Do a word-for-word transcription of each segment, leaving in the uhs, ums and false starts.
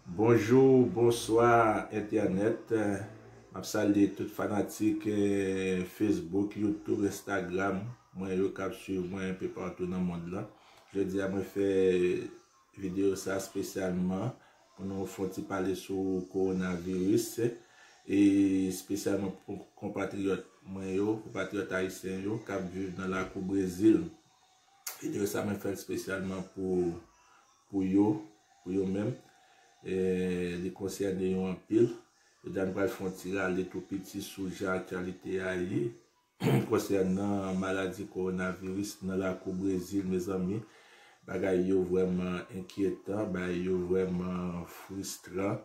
Bonjou, bonswa entènèt. M ap salye tout fanatik, eh, Facebook, YouTube, Instagram mwen yo k ap swiv mwen enpe patou nan mond lan. Jodi a mwen fè videyo sa espesyalman pou nou fè yon ti pale sou kowonaviris, e espesyalman pou konpatriyòt mwen yo, konpatriyòt ayisyen yo k ap viv nan lakou Brezil. Videyo sa mwen fè l espesyalman pou, pou yo, pou yo menm. E li konsène yo anpil. Jodi a nou pral fè yon ti rale tou piti sou jan aktyalite a ye konsènan maladi kowonaviris nan lakou Brezil, mezanmi. Bagay yo vrèman enkyetan, bagay yo vrèman fristran,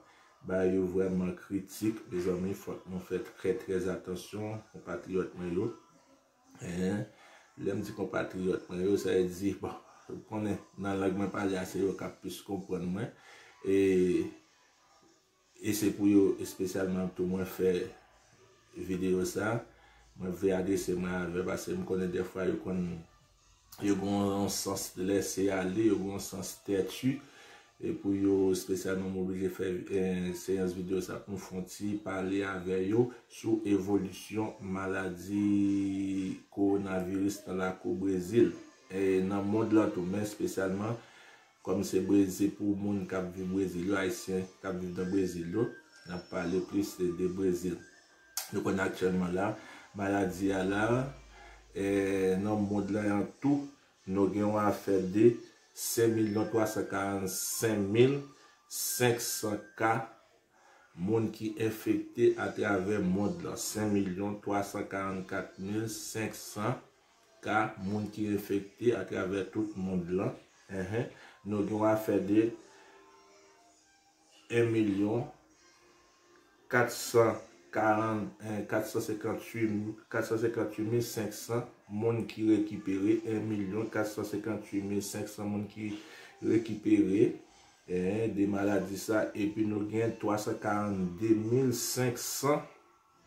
bagay yo vrèman kritik, mezanmi. Fòk nou fè trè, trè atansyon, konpatriyòt mwen yo. Hein? Lè m di konpatriyòt mwen yo, sa vle di, bon, ou konnen, nan lang mwen pale a, se yo k ap plis konprann mwen. E, e se pou yo espesyalman tou mwen fè videyo sa. Mwen vle adrese mwen avè, paske m konnen dèfwa yo konn, yo gen yon sans lese ale, yo gen yon sans tèti. E pou yo espesyalman m oblije fè, eh, seyans videyo sa pou m fè yon ti pale avè yo sou evolisyon maladi kowonaviris nan lakou Brezil. E nan mond lan tou, men espesyalman kòm se Brezil, pou moun k ap viv Brezil yo, ayisyen k ap viv nan Brezil yo, n ap pale plis de, de Brezil. Nou konnen aktyèlman la, maladi a la, eh, nan mond lan an tou, nou gen yon afè de senk milyon twa san karannsenk mil senk san ka moun ki enfekte atravè mond lan. Senk milyon twa san karannkat mil senk san ka moun ki enfekte atravè tout mond lan. Enhen. Nou gen yon afè de en milyon kat san karant, eh, kat san senkantuit, kat san senkantuit mil senk san moun ki rekipere, en milyon kat san senkantuit mil senk san moun ki rekipere, eh, de maladi sa, epi nou gen twa san karannde mil senk san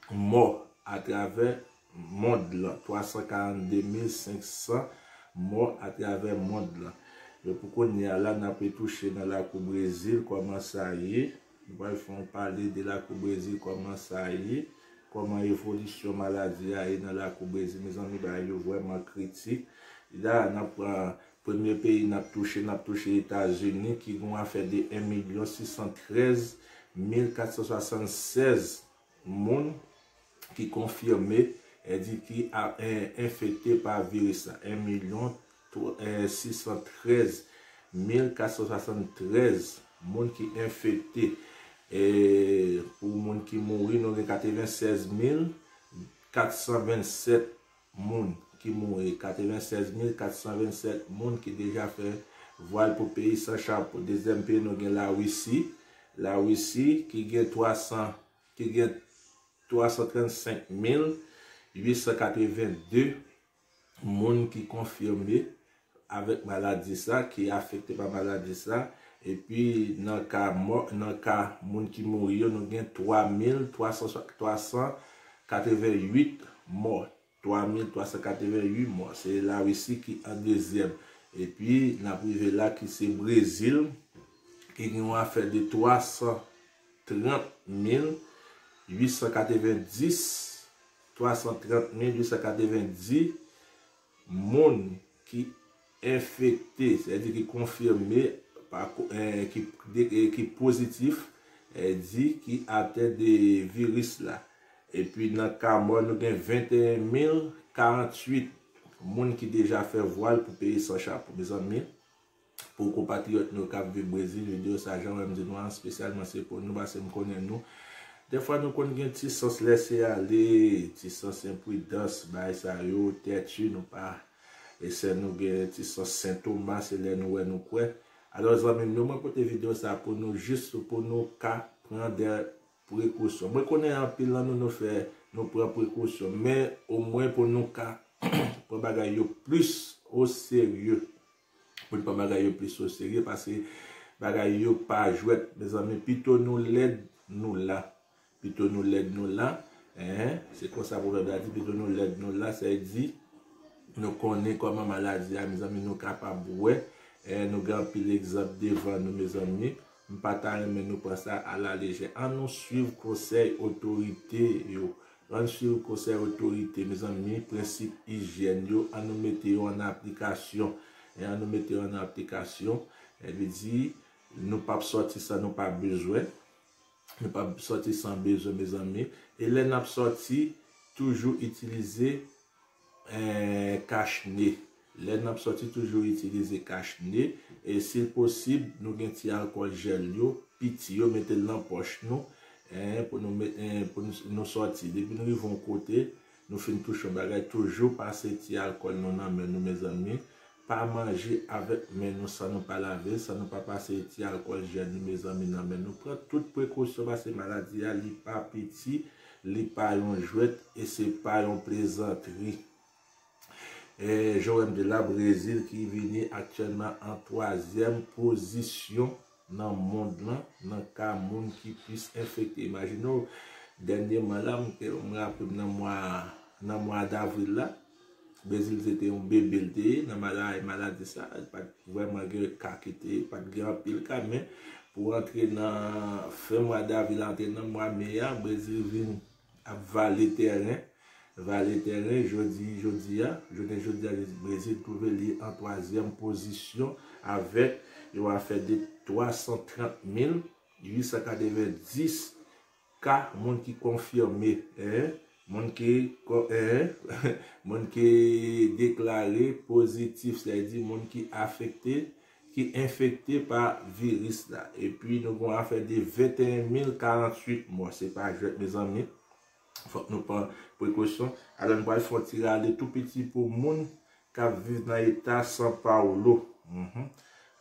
mò atravè mond lan. Twa san karannde mil senk san mò atravè mond lan. Men pou kounye a la, n ap retouche nan lakou Brezil, kòman sa ye. Nou pral fè yon pale de lakou Brezil, kòman sa ye, kòman evolisyon maladi a ye nan lakou Brezil. Mezanmi, bagay yo vrèman kritik. La, n ap pran premye peyi n ap touche, n ap touche Etazini, ki gen yon afè de en milyon sis san trèz mil kat san swasannsèz moun ki konfime, e di ki a, e, enfekte pa viris la. En milyon sis san trèz mil kat san swasantrèz moun ki enfekte. E pou moun ki mouri, nou gen katrevensèz mil kat san vennsèt moun ki mouri. Katrevensèz mil kat san vennsèt moun ki deja fè vwal pou peyi san chapo. Dezyèm peyi, nou gen Larisi. Larisi ki gen twa san, ki gen twa san trannsenk mil uit san katreven de moun ki konfime avèk maladi sa, ki afekte pa maladi sa. Epi nan ka mò, nan ka moun ki mouri yo, nou gen twa mil twa san, twa san katreven uit mò. Twa mil twa san katreven uit mò. Se Larisi ki an dezyèm. Epi n ap rive la ki se Brezil, ki gen yon afè de twa san trant mil uit san katreven dis, twa san trant mil uit san katreven dis moun ki enfekte, sètadi ki konfime, pa ko-, eh, ki, de-, eh, ki pozitif, eh, di ki atenn de viris la. Epi nan ka mò, nou gen venteyen mil karanntuit moun ki deja fè vwal pou peyi san chapo. Mezanmi, pou konpatriyòt nou k ap viv Brezil, videyo sa, jan w wè m di nou an, espesyalman se pou nou, paske m konnen nou. Dèfwa nou konn gen ti sans lese ale, ti sans enpridans, bagay sa yo, tèti, nou pa, e sè nou gen ti sans Sen Toma, se lè nou wè nou kwè. Alò, zanmi m yo, mwen pote videyo sa pou nou, jis pou nou ka pran de prekosyon. Mwen konnen anpil nan nou, nou fè, nou pran prekosyon, men omwen pou nou ka pran bagay yo plis o serye. Pou n pran bagay yo plis o serye, paske bagay yo pa jwèt, mezanmi. Pito nou lèd, nou la. Pito nou lèd, nou la. Hein? Se konsa pwovèb la di, pito nou lèd, nou la. Sa vle di, nou konnen kòman maladi a, mezanmi, nou kapab wè. Eh, nou gen anpil egzanp devan nou, mezanmi. M pa ta renmen nou pran sa alalejè. Ann nou swiv konsèy otorite yo. Ann swiv konsèy otorite, mezanmi, prensip ijyèn yo, ann nou mete yo an aplikasyon. E ann nou mete yo an aplikasyon. E vle di, nou p ap sòti san nou pa bezwen. Nou p ap sòti san bezwen, mezanmi. E lè n ap sòti, toujou itilize eh, kach ne. Lè n ap sòti, toujou itilize kach ne. E si l posib, nou gen ti alkòl jèl yo, piti yo, mete l nan pòch nou, eh, pou nou, met, eh, pou nou, nou sòti. Depi nou rive yon kote, nou fin touche yon bagay, toujou pase ti alkòl nou nan men nou, mezanmi. Pa manje avèk men nou san nou pa lave, san nou pa pase ti alkòl jèl nou, mezanmi, nan men nou. Pran tout prekosyon, paske maladi a, li pa piti, li pa yon jwèt, e se pa yon plezantri. E, jan w wè m di la, Brezil ki vini aktyèlman an twazyèm pozisyon nan mond lan, nan ka moun ki plis enfekte. Imajine w, dènyèman la, m, m raple m nan mwa, nan mwa davril la, Brezil se te yon bebe l te ye nan maladi, maladi sa, pa t vrèman gen ka ki te, pa t gen anpil ka, men pou antre nan fen mwa davril, antre nan mwa me a, Brezil vin ap vale tèren, vale tèren, jodi, jodi a, jounen jodi a, Brezil twouve li an twazyèm pozisyon avèk yon afè de twa san trant mil uit san katrevenndis ka moun ki konfime, en, moun ki, ko- en, moun ki deklare pozitif, sètadi moun ki afekte, ki enfekte pa viris la. Epi nou gen yon afè de venteyen mil karanntuit mò. Se pa jwèt, mezanmi. Fòk nou pran prekosyon. Alò, nou pral fè yon ti rale tou piti pou moun k ap viv nan eta São Paulo. Mhm.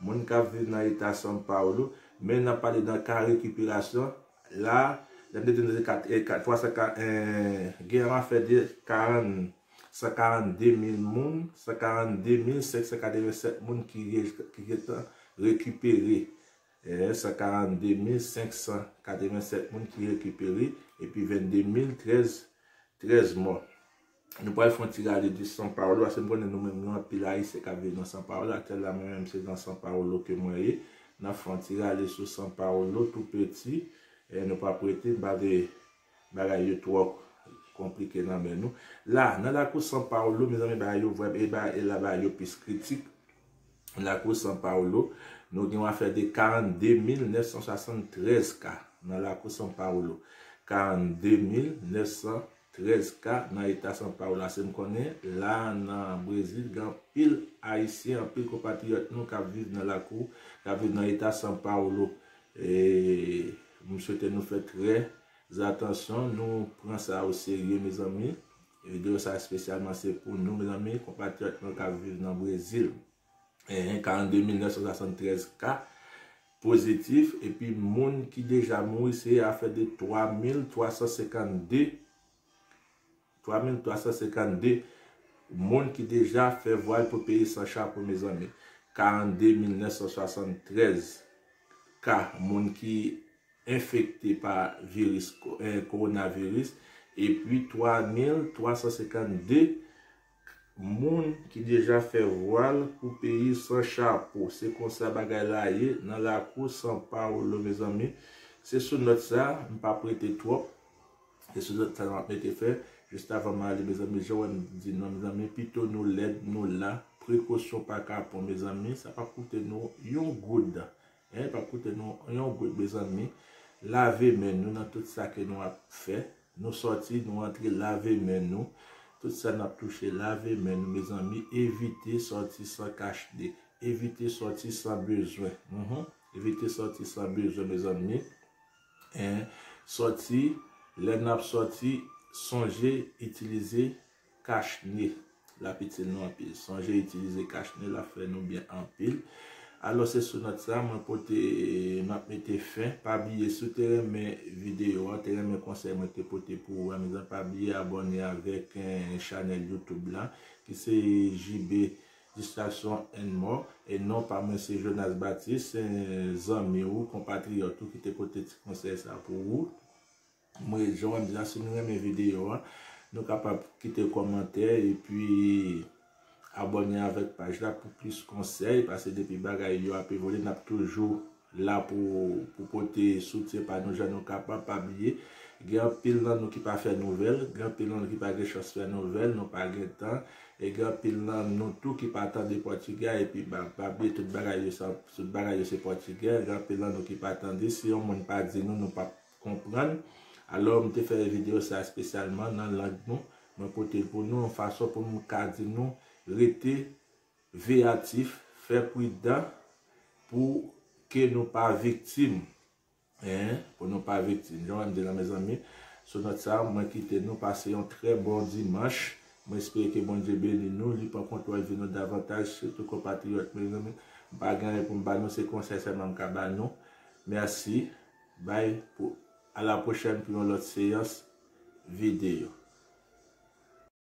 Moun k ap viv nan eta São Paulo. Men n ap pale nan ka rekiperasyon. La, lè m te di nou se kat, eh, kat, twa san ka, eh, gen yon afè de karann, san karannde mil moun, san karannde mil senk san katrevennsèt moun ki, re- ki gentan rekipere. Eh, san karannde mil senk san katrevennsèt moun ki rekipere, epi vennde mil trèz, trèz mò. Nou pral fè yon ti rale de São Paulo, paske m konnen nou menm, nou anpil Ayisyen k ap viv nan São Paulo. Aktyèl la, mwen menm, se nan São Paulo ke mwen ye. N ap fè yon ti rale sou São Paulo, tou piti. E nou p ap rete, m pa vle bagay yo twò konplike nan men nou. La, nan lakou São Paulo, mezanmi, bagay yo vrèman, e ba- e la bagay yo plis kritik. Lakou São Paulo, nou gen yon afè de karannde mil nèf san swasanntrèz ka nan lakou São Paulo. Karannde mil nèf san trèz ka nan eta São Paulo. Ase m konnen, la nan Brezil, gen anpil Ayisyen, anpil konpatriyòt nou k ap viv nan lakou, k ap viv nan eta São Paulo. E m swete nou fè trè atansyon, nou pran sa o serye, mezanmi. Videyo sa espesyalman se pou nou, mezanmi, konpatriyòt nou k ap viv nan Brezil. Eh, karannde mil nèf san swasanntrèz ka pozitif, epi moun ki deja mouri se afè de twa mil twa san senkannde, twa mil twa san senkannde moun ki deja fè vwal pou peyi san chapo, mezanmi. Karannde mil nèf san swasanntrèz ka moun ki enfekte pa viris ko- eh, kowonaviris, epi twa mil twa san senkannde moun ki deja fè vwal pou peyi san chapo. Se konsa bagay la ye nan lakou São Paulo, mezanmi. Se sou nòt sa, m p ap rete twòp. Se sou nòt sa m ap mete fen. Jis avan m ale, mezanmi, jan w wè m di nou, mezanmi, pito nou lèd, nou la. Prekosyon pa kapon, mezanmi. Sa p ap koute nou yon goud. Eh, pa koute nou yon goud, mezanmi. Lave men nou nan tout sa ke nou ap fè. Nou sòti, nou antre, lave men nou. Tout sa n ap touche, lave men nou, mezanmi. Evite sòti san kach ne. Evite sòti san bezwen. Mhm. Evite sòti san bezwen, mezanmi. Eh, sòti, lè n ap sòti, sonje itilize kach ne. L ap itil nou anpil. Sonje itilize kach ne, l ap fè nou byen anpil. Alò, se sou nòt sa, mwen pote, m ap mete fen. Pa bliye, si w te renmen videyo a, te renmen konsèy mwen te pote pou ou a, mezanmi, pa bliye abòne avèk, eh, chanèl YouTube la, ki se J B Distraction and More. E non pa mwen, se Jonas Baptiste, se zanmi ou, konpatriyòt ou ki te pote ti konsèy sa pou ou. Mwen, jan w wè m di la, si nou renmen videyo a, nou kapab kite kòmantè epi abòne avèk paj la pou plis konsèy, paske depi bagay yo ap evolye, n ap toujou la pou, pou pote soutyen pa nou jan nou kapab. Pa bliye, gen anpil nan nou ki pa fè nouvèl, gen anpil nan nou ki pa gen chans fè nouvèl, nou pa gen tan, e gen anpil nan nou tou ki pa tande pòtigè, epi ba, pa bliye tout bagay yo, sa, tout bagay yo se pòtigè, gen anpil nan nou ki pa tande, si yon moun pa di nou, nou p ap konprann. Alò, m te fè videyo sa espesyalman nan lang nou, mwen pote l pou nou, yon fason pou m ka di nou, rete veyatif, fè pridan pou ke nou pa viktim. Hein, pou nou pa viktim. Jan m di la, mezanmi, sou nòt sa, mwen kite nou pase yon trè bon dimanch. Mwen espere ke Bondye beni nou, li pran kontwòl vi nou davantaj, sitou konpatriyòt, mezanmi. M pa gen anyen pou m ba nou, se konsèy sèlman m ka ba nou. Mèsi. Bay pou, a la pwochèn pou yon lòt seyans videyo.